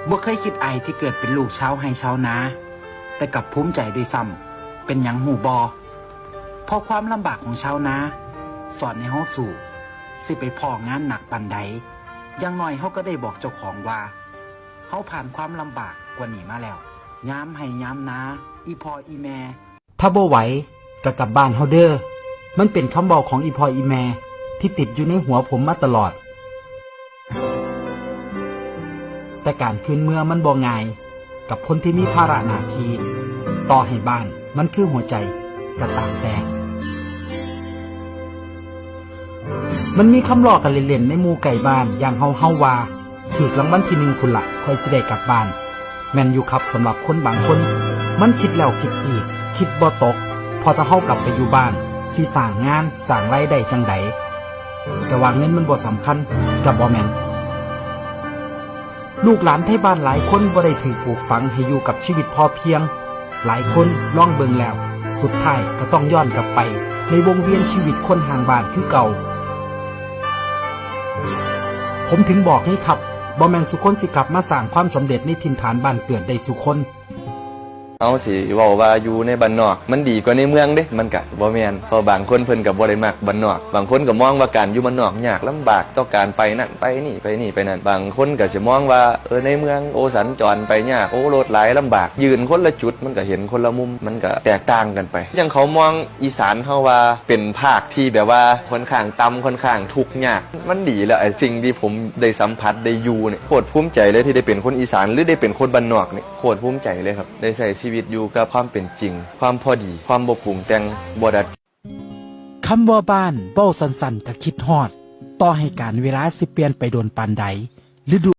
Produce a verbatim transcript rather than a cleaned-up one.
บ่เคยคิดอายที่เกิดเป็นลูกชาวไร่ชาวนา แต่กลับภูมิใจด้วยซ้ำ เป็นหยังฮู้บ่ เพราะความลำบากของชาวนา สอนให้เฮาสู้ สิไปพ้องานหนักปานใด อย่างน้อยเฮาก็ได้บอกเจ้าของว่า เฮาผ่านความลำบากกว่านี้มาแล้ว ยามไร่ยามนา อีพ่ออีแม่ ถ้าบ่ไหวก็กลับบ้านเฮาเด้อ มันเป็นคำเว้าของอีพ่ออีแม่ที่ติดอยู่ในหัวผมมาตลอด แต่การคืนเมือมันบ่ง่าย กับคนที่มีภาระหน้าที่ ต่อให้บ้านมันคือหัวใจก็ตามแต่ มันมีคำล้อกันเล่นๆในหมู่ใกล้บ้านอย่างเฮาๆว่า ถืกรางวัลที่หนึ่งพุ้นละค่อยสิได้กลับบ้าน แม่นอยู่ครับ สำหรับคนบางคน มันคิดแล้วคิดอีก คิดบ่ตก เพราะถ้าเฮากลับไปอยู่บ้าน สิสร้างงานสร้างรายได้จั่งใด จะว่าเงินมันบ่สำคัญ ก็บ่แม่น ลูกหลานไทบ้านหลายคนบ่ได้ถูกปลูกฝังให้อยู่กับชีวิตพอเพียง หลายคนลองเบิ่งแล้ว สุดท้ายก็ต้องย้อนกลับไปในวงเวียนชีวิตคนห่างบ้านคือเก่า ผมถึงบอกไงครับ บ่แม่นซุคนสิกลับมาสร้างความสำเร็จในถิ่นฐานบ้านเกิดได้ซุคน เฮาสิเว้าว่าอยู่ในบ้านนอกมันดีกว่าในเมืองเด้ มันกะบ่แม่น เพราะบางคนเพิ่นกะบ่ได้มักบ้านนอก บางคนกะมองว่าการอยู่บ้านนอกยากลำบากต่อการไปนั่นไปนี่ไปนี่ไปนั่น บางคนกะสิมองว่า เออ ในเมือง โอ้ สัญจรไปยาก โอ้ รถหลายลำบาก ยืนคนละจุดมันกะเห็นคนละมุม มันกะแตกต่างกันไป อย่างเขามองอีสานเฮาว่าเป็นภาคที่แบบว่าค่อนข้างต่ำ ค่อนข้างทุกข์ยาก มันดีแล้ว ไอ้สิ่งที่ผมได้สัมผัสได้อยู่เนี่ย โคตรภูมิใจเลยที่ได้เป็นคนอีสาน หรือได้เป็นคนบ้านนอกเนี่ย โคตรภูมิใจเลยครับ ได้ใช้ชีวิตอยู่กับความเป็นจริง ความพอดี ความบ่ปรุงแต่ง บ่ดัด คำว่าบ้าน เว้าสั้นๆ ก็คิดฮอด ต่อให้กาลเวลาสิเปลี่ยนไปโดนปานใด ฤดู